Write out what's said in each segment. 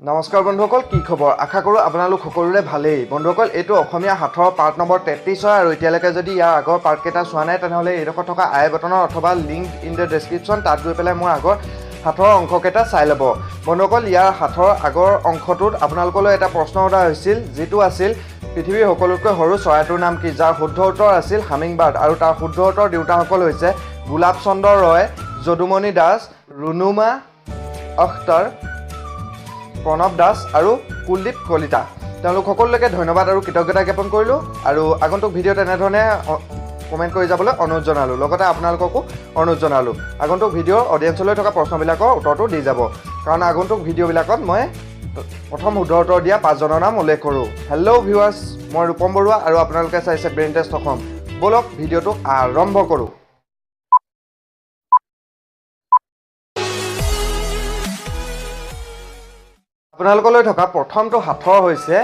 নমস্কাৰ বন্ধুসকল, কি খবৰ? আশা কৰোঁ আপোনালোক সকলোৰে ভালেই। বন্ধুসকল, এইটো অসমীয়া সাঁথৰৰ পাৰ্ট নম্বৰ 33 হয় আৰু এতিয়ালৈকে যদি ইয়াৰ আগৰ পাৰ্টকেইটা চোৱা নাই, তেনেহ'লে এইডোখৰত থকা আই বটনৰ অথবা লিংক ইন the description, তাত গৈ পেলাই মোৰ আগৰ সাঁথৰৰ অংশকেইটা চাই ল'ব। বন্ধুসকল, ইয়াৰ সাঁথৰৰ আগৰ অংশটোত আপোনালোকলৈ এটা প্ৰশ্ন সোধা হৈছিল, যিটো আছিল পৃথিৱীৰ সকলোতকৈ সৰু চৰাইটোৰ নাম কি, যাৰ শুদ্ধ উত্তৰ আছিল হামিং বাৰ্ড। আৰু তাৰ শুদ্ধ উত্তৰ দিওঁতাসকল হৈছে গোলাপ চন্দ্ৰ ৰয়, যদুমণি দাস, ৰুণুমা আখতাৰ, প্ৰণৱ দাস আৰু কুলদীপ কলিতা। তেওঁলোক সকলোলৈকে ধন্যবাদ আৰু কৃতজ্ঞতা জ্ঞাপন কৰিলোঁ আৰু আগন্তুক ভিডিঅ'ত এনেধৰণে কমেণ্ট কৰি যাবলৈ অনুৰোধ জনালোঁ, লগতে আপোনালোককো অনুৰোধ জনালোঁ আগন্তুক ভিডিঅ'ৰ অডিয়েঞ্চলৈ থকা প্ৰশ্নবিলাকৰ উত্তৰটো দি যাব, কাৰণ আগন্তুক ভিডিঅ'বিলাকত মই প্ৰথম শুদ্ধ উত্তৰ দিয়া পাঁচজনৰ নাম উল্লেখ কৰোঁ। হেল্ল' ভিউৱাৰ্ছ, মই ৰূপম বৰুৱা আৰু আপোনালোকে চাইছে ব্ৰেইন টেষ্ট অসম। ব'লক, ভিডিঅ'টো আৰম্ভ কৰোঁ। আপোনালোকলৈ থকা প্ৰথমটো সাঁথৰ হৈছে,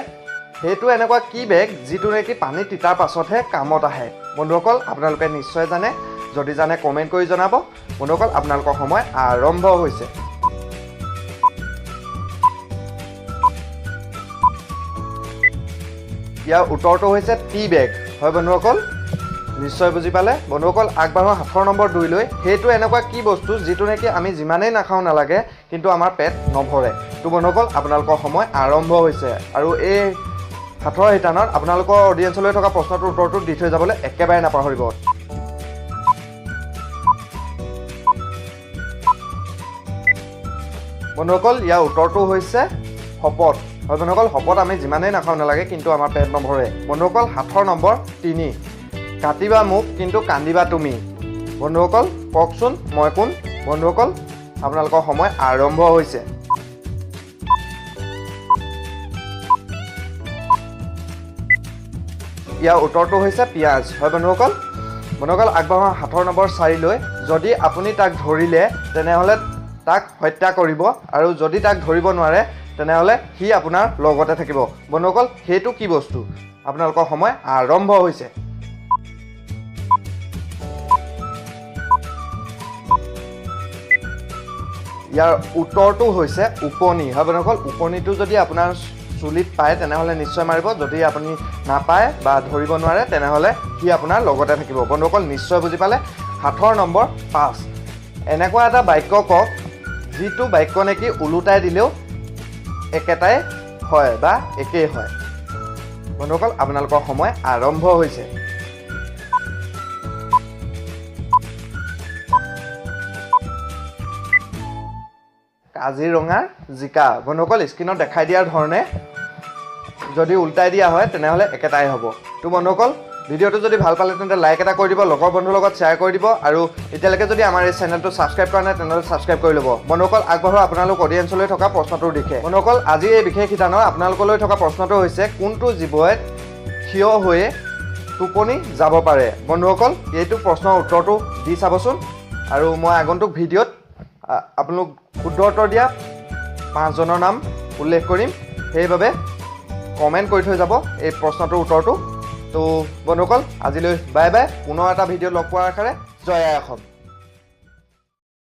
সেইটো এনেকুৱা কি বেগ যিটো নেকি পানীত তিতাৰ পাছতহে কামত আহে? বন্ধুসকল, আপোনালোকে নিশ্চয় জানে, যদি জানে কমেণ্ট কৰি জনাব। বন্ধুসকল, আপোনালোকৰ সময় আৰম্ভ হৈছে। ইয়াৰ উত্তৰটো হৈছে টি বেগ। হয় বন্ধুসকল, নিশ্চয় বুজি পালে। বন্ধুসকল, আগবাঢ়ো সাঁথৰ নম্বৰ 2লৈ। সেইটো এনেকুৱা কি বস্তু যিটো নেকি আমি যিমানেই নাখাওঁ নালাগে, কিন্তু আমাৰ পেট নভৰে? তো বন্ধুসকল, আপোনালোকৰ সময় আৰম্ভ হৈছে আৰু এই সাঁথৰৰ শিতানত আপোনালোকৰ অডিয়েঞ্চলৈ থকা প্ৰশ্নটোৰ উত্তৰটো দি থৈ যাবলৈ একেবাৰে নাপাহৰিব। বন্ধুসকল, ইয়াৰ উত্তৰটো হৈছে শপত। হয় বন্ধুসকল, শপত আমি যিমানেই নাখাওঁ নালাগে, কিন্তু আমাৰ পেট নভৰে। বন্ধুসকল, সাঁথৰ নম্বৰ 3। কাটিবা মোক কিন্তু কান্দিবা তুমি। বন্ধুসকল, কওকচোন মই কোন? বন্ধুসকল, আপোনালোকৰ সময় আৰম্ভ হৈছে। ইয়াৰ উত্তৰটো হৈছে পিঁয়াজ। হয় বন্ধুসকল। বন্ধুসকল, আগবাঢ়ো সাঁথৰ নম্বৰ 4লৈ। যদি আপুনি তাক ধৰিলে তেনেহ'লে তাক হত্যা কৰিব আৰু যদি তাক ধৰিব নোৱাৰে তেনেহ'লে সি আপোনাৰ লগতে থাকিব। বন্ধুসকল, সেইটো কি বস্তু? আপোনালোকৰ সময় আৰম্ভ হৈছে। ইয়াৰ উত্তৰটো হৈছে ওকণি। হয় বন্ধুসকল, ওকণিটো যদি আপোনাৰ চুলিত পায় তেনেহ'লে নিশ্চয় মাৰিব, যদি আপুনি নাপায় বা ধৰিব নোৱাৰে তেনেহ'লে সি আপোনাৰ লগতে থাকিব। বন্ধুসকল, নিশ্চয় বুজি পালে। সাঁথৰ নম্বৰ 5। এনেকুৱা এটা বাক্য কওক যিটো বাক্য নেকি ওলোটাই দিলেও একেটাই হয় বা একেই হয়। বন্ধুসকল, আপোনালোকৰ সময় আৰম্ভ হৈছে। কাজিৰঙাৰ জিকা। বন্ধুসকল, স্ক্ৰীণত দেখাই দিয়াৰ ধৰণে যদি ওলোটাই দিয়া হয় তেনেহ'লে একেটাই হ'ব। তো বন্ধুসকল, ভিডিঅ'টো যদি ভাল পালে তেন্তে লাইক এটা কৰি দিব, লগৰ বন্ধুৰ লগত শ্বেয়াৰ কৰি দিব আৰু এতিয়ালৈকে যদি আমাৰ এই চেনেলটো ছাবস্ক্ৰাইব কৰা নাই তেনেহ'লে ছাবস্ক্ৰাইব কৰি ল'ব। বন্ধুসকল, আগবাঢ়ো আপোনালোক অডিয়েঞ্চলৈ থকা প্ৰশ্নটোৰ দিশে। বন্ধুসকল, আজি এই বিশেষ শিতানৰ আপোনালোকলৈ থকা প্ৰশ্নটো হৈছে কোনটো জীৱই থিয় হৈয়ে টোপনি যাব পাৰে? বন্ধুসকল, এইটো প্ৰশ্নৰ উত্তৰটো দি চাবচোন আৰু মই আগন্তুক ভিডিঅ'ত আপোনালোক শুদ্ধ উত্তৰ দিয়া পাঁচজনৰ নাম উল্লেখ কৰিম, সেইবাবে কমেণ্ট কৰি থৈ যাব এই প্ৰশ্নটোৰ উত্তৰটো। তো বন্ধুসকল, আজিলৈ বাই বাই, পুনৰ এটা ভিডিঅ' লগ পোৱাৰ আশাৰে জয় আই অসম।